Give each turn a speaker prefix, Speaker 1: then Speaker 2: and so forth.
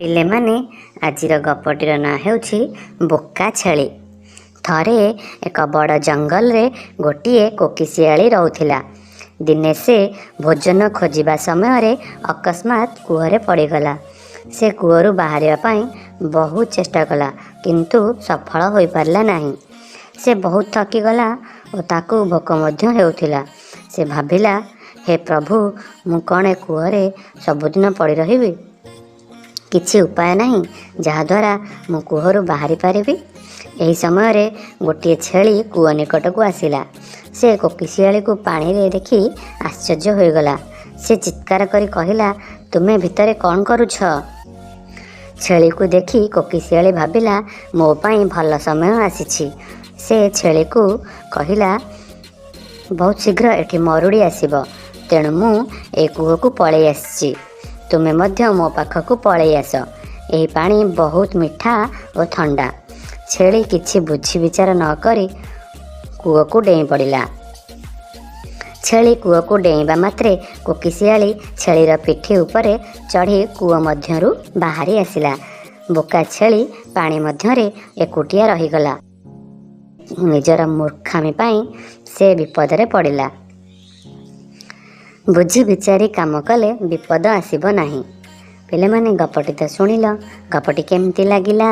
Speaker 1: ପିଲେମାନେ, ଆଜିର ଗପଟିର ନାଁ ହେଉଛି ବୋକା ଛେଳି। ଥରେ ଏକ ବଡ଼ ଜଙ୍ଗଲରେ ଗୋଟିଏ କୋକିଶିଆଳି ରହୁଥିଲା। ଦିନେ ସେ ଭୋଜନ ଖୋଜିବା ସମୟରେ ଅକସ୍ମାତ୍ କୂଅରେ ପଡ଼ିଗଲା। ସେ କୂଅରୁ ବାହାରିବା ପାଇଁ ବହୁତ ଚେଷ୍ଟା କଲା, କିନ୍ତୁ ସଫଳ ହୋଇପାରିଲା ନାହିଁ। ସେ ବହୁତ ଥକିଗଲା ଓ ତାକୁ ଭୋକ ମଧ୍ୟ ହେଉଥିଲା। ସେ ଭାବିଲା, ହେ ପ୍ରଭୁ, ମୁଁ କ'ଣ ଏ କୂଅରେ ସବୁଦିନ ପଡ଼ି ରହିବି? କିଛି ଉପାୟ ନାହିଁ ଯାହାଦ୍ୱାରା ମୁଁ କୂଅରୁ ବାହାରି ପାରିବି? ଏହି ସମୟରେ ଗୋଟିଏ ଛେଳି କୂଅ ନିକଟକୁ ଆସିଲା। ସେ କୋକିଶିଆଳିକୁ ପାଣିରେ ଦେଖି ଆଶ୍ଚର୍ଯ୍ୟ ହୋଇଗଲା। ସେ ଚିତ୍କାର କରି କହିଲା, ତୁମେ ଭିତରେ କ'ଣ କରୁଛ? ଛେଳିକୁ ଦେଖି କୋକିଶିଆଳି ଭାବିଲା, ମୋ ପାଇଁ ଭଲ ସମୟ ଆସିଛି। ସେ ଛେଳିକୁ କହିଲା, ବହୁତ ଶୀଘ୍ର ଏଠି ମରୁଡ଼ି ଆସିବ, ତେଣୁ ମୁଁ ଏ କୂଅକୁ ପଳେଇ ଆସିଛି। ତୁମେ ମଧ୍ୟ ମୋ ପାଖକୁ ପଳେଇ ଆସ। ଏହି ପାଣି ବହୁତ ମିଠା ଓ ଥଣ୍ଡା। ଛେଳି କିଛି ବୁଝି ବିଚାର ନ କରି କୂଅକୁ ଡେଇଁ ପଡ଼ିଲା। ଛେଳି କୂଅକୁ ଡେଇଁବା ମାତ୍ରେ କୋକିଶିଆଳି ଛେଳିର ପିଠି ଉପରେ ଚଢ଼ି କୂଅ ମଧ୍ୟରୁ ବାହାରି ଆସିଲା। ବୋକା ଛେଳି ପାଣି ମଧ୍ୟରେ ଏକୁଟିଆ ରହିଗଲା। ନିଜର ମୂର୍ଖାମି ପାଇଁ ସେ ବିପଦରେ ପଡ଼ିଲା। ବୁଝି ବିଚାରି କାମ କଲେ ବିପଦ ଆସିବ ନାହିଁ। ପିଲାମାନେ, ଗପଟି ତ ଶୁଣିଲ, ଗପଟି କେମିତି ଲାଗିଲା?